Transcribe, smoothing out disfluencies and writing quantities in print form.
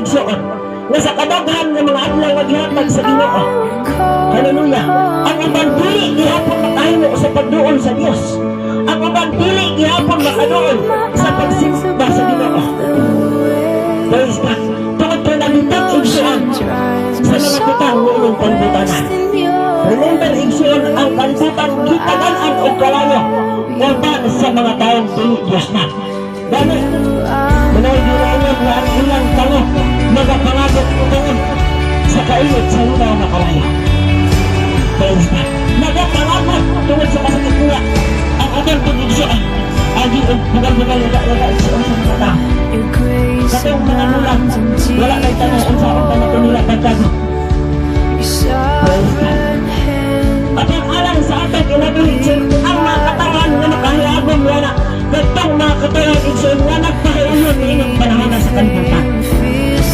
igsoon, nga sa kadaghan nga mga adlaw nga gihatag sa Ginoo, hallelujah, ang uban dili gihapon makahimo sa pagduol sa Dios. Ang uban dili gihapon makaduol sa pagsimba sa Ginoo. Praise God. Tungod kay nabitag, igsoon, sa mga butang niining kanbutanan. Remember, igsoon, ang kanbutan gitagan-an og kalayo uban sa mga taong dili Dios na. Gani, munay ginaingon nga ang ilang tango